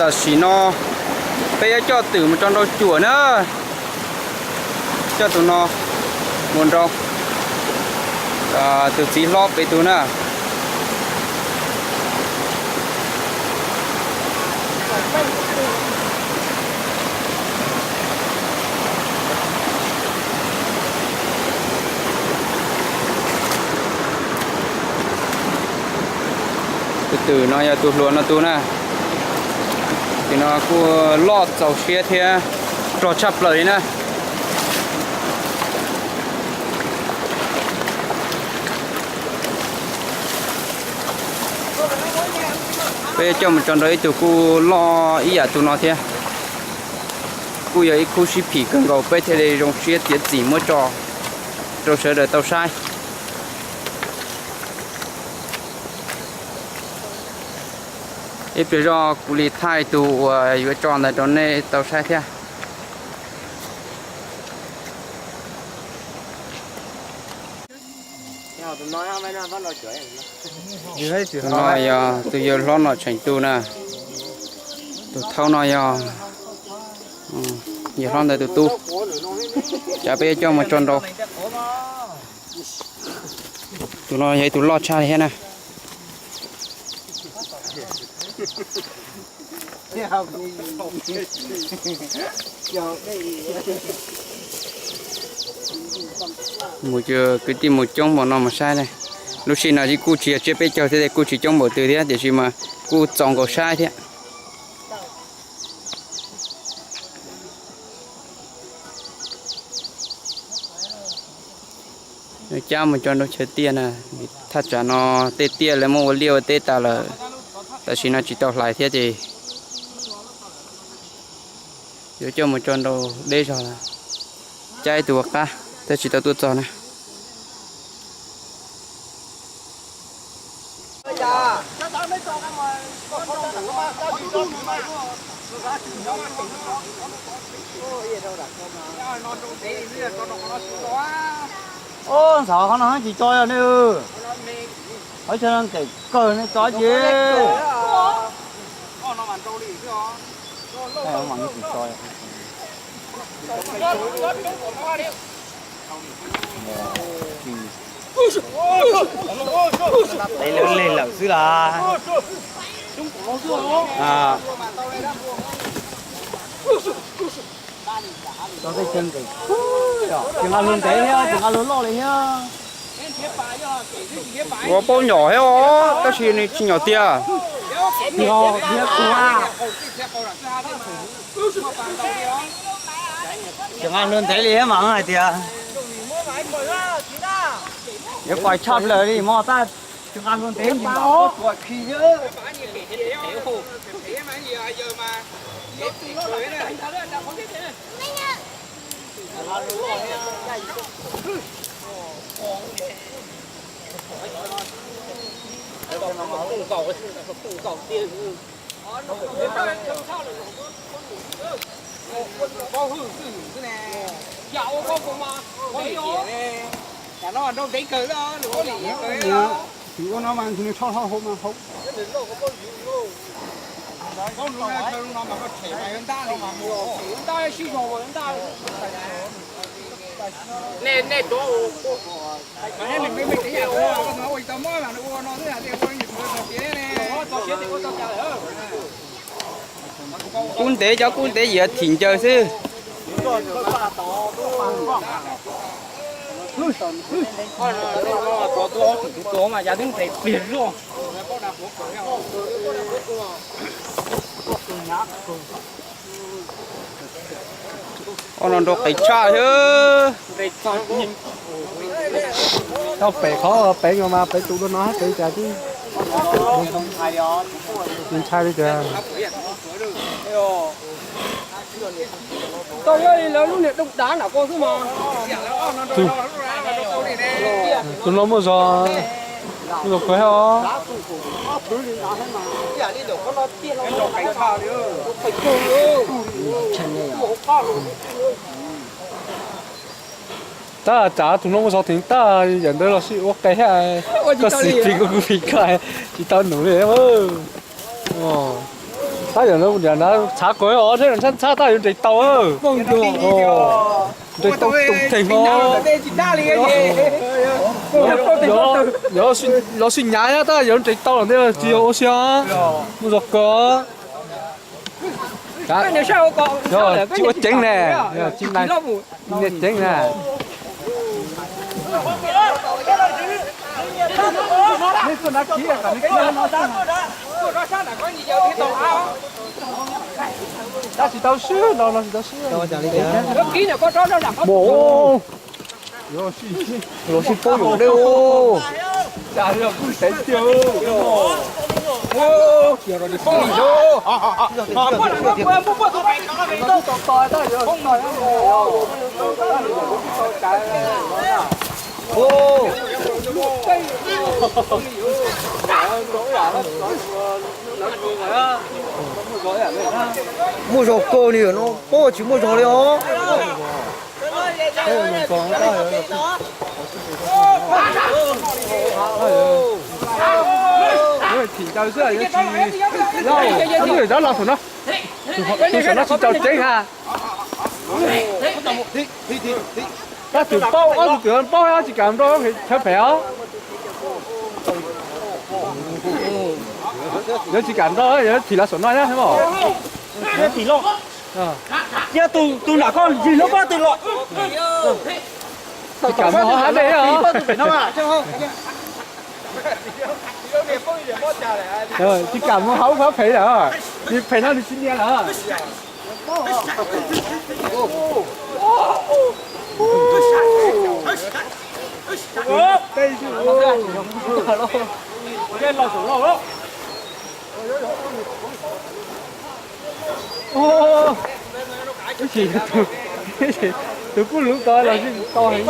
Tam sim no peb yuav coj twm mus tso nrau cuam na. Coj tus no mus nrau tus txiv hlob pem tus na. Tus twm no yog tus hluas no tus na. Tus no kuj loj txaus siab thiab rog tshaj plaws li na. Peb coj mus tso nrau ib tug kuj loj ib yam tus no thiab. Kuj yog ib khub sib phim kawg nkaus, peb thiaj li zoo siab txiav txim muab tso rau sawv daws tau saib. Ib pliag zoj kuv li thaij tus uas yuav tso ntawd rau nej tau saib thiab. Tus no yog tus yawg hlob Nom Tseem Tub na. Tus thaub no yog yawg hlob ntawd tus tub. Cas peb yuav coj mus tso nrau. Tus no yog ib tus loj tshaj li thiab na. Mus, kwv tij mus coob npaum no mus saib ne. Lub sij hawm no kuj tsis yog tsiab peb caug thiab, kuj tsis coob npaum twg thiab, tiam sis mas kuj txaus nkaus saib thiab. Cab mus cov nrau chaw tiaj na, thaj tsam no tej tiaj lawv muab ua liaj ua teb tas lawm, tam sim no tsis tau hlais thiab ces yuav coj mus tso nrau deb zog, cab ib tug ua qab, tab tsis tau tuaj txog na. Ntxhov qhov no tsis tso os nej. Qhov chaw no nqes kawg nej tso ces. Tes lawv leg lawm xwb las. Tso tej chaw nqes, tseem nqa luag ntev thiab, tseem nqa luag loj li thiab. Ua paub nyom thiab os, tab sis nws tsis nyom tiag. Nyom thiab kua. Tseem nqa luag ntev li thiab mas hais tias yuav pais tshaj plaws li mog, tab tseem nqa luag ntev li mas. Tus ua no mas nws rho hauv mas hauv. Kub ntev, cov kub ntev yim thim ncaws xwb. Ua no nrau qis tshaj thiab. Tau pem qhov pem no mas pem tus dua no hab pem cas tib ntshai li cas. Tau yog lawv lub niag dooj dav nram ko xwb mas. Tus no muaj zog, muaj zog kawg thiab os. Tab tsav tus no muaj zog theem tag, yam ntawd los sis ua qe thiab. Koj xis plig kuv kuv plig koj, tsis tau num li. Tab yog no txhav kawg os, ntshai ntshai tab yuav nres tau. Nres tau tus theem os. Los sib nyav tab yuav nres tau los ntej tsis yog ua si os. Muaj zog kawg. Tsis ua ceev ne, niag ceev na. Tab tsis tau swb, no no tsis tau swb. Los sib paub yus deb. Muaj zog kawg li no, paub tsis muaj zog li os. Thim ntawd xwb yuav tsis, tus saum no tsis tau ceev na. Tab twm paub, ob tug twm paub tsis kam nrau chaw phem os. Yuav tsis kam nrau, yuav thim los saum no na. Cia tus nram koj yig lub pob tw los. Tsis kam mus hauv hav dej os. Tsis kam mus hauv phab phem lawm, nws phem no nws tsis nias lawm. Tus kuj lub tod los tsis tau heev.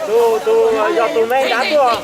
Tus, tus, yog tus me nrad tuaj,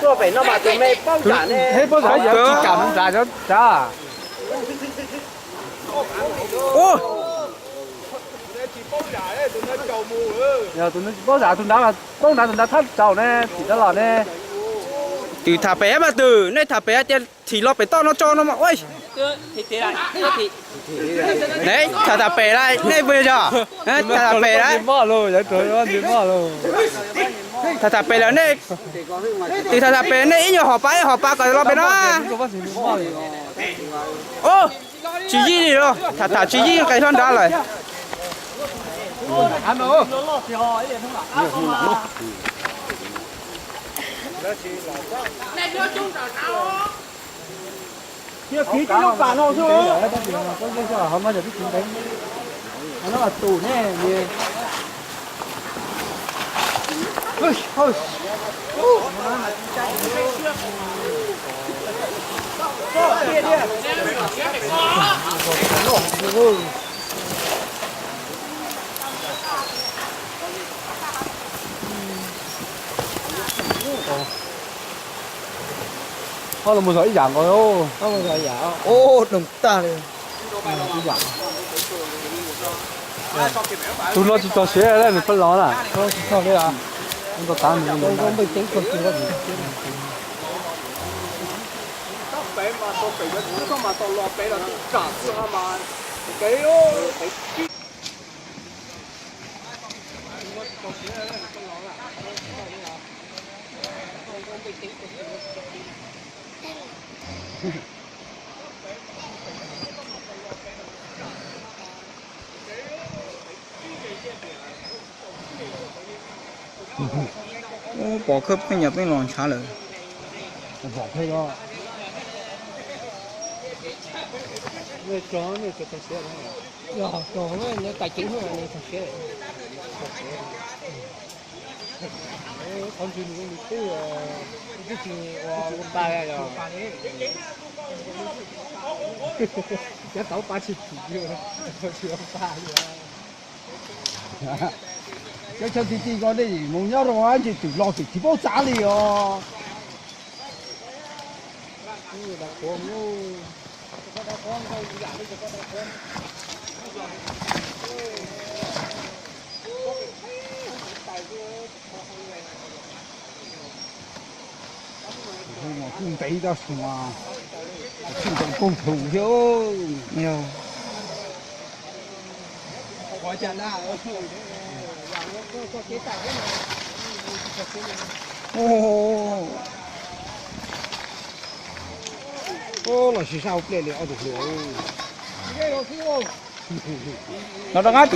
tuaj pem no mas tus me paub zam ne. Paub zam yog tsis kam nrad cov nrad. Yog tus nws tsis paub zam tus nrad mas paub nrad tus nrad thab tsaus ne, thim rov los ne. Twm tham pem mas twm, nej tham pem hais tias thim los pem toj no tso no mas ua. Ne tham tham pem lawm nej puas yog? Tham tham pem lawm. Tham tham pem lawm nej, twm tham tham pem nej ib nyuag hom pas ib hom pas kom los pem no. Tsis yij li los, tham tham tsis yij qe hlob nrad lawm. Kiag kiv tej lub pas no xwb. Ob los mus zov ib yam nkaus. Doog tag li. Tus no tsis txog siav, nws pheej los na. Ub, pom khawb pheej nyuam pheej los ntshav lawm. Cov chaw ti ti ko nej mus nyob rau ntsis twm los twm tsis paub txav li os. Kuj ntev tab sis mas tsis tau poob thaum thiab. Los sis sab hauv pliaj li ob tug hluas. No rov qab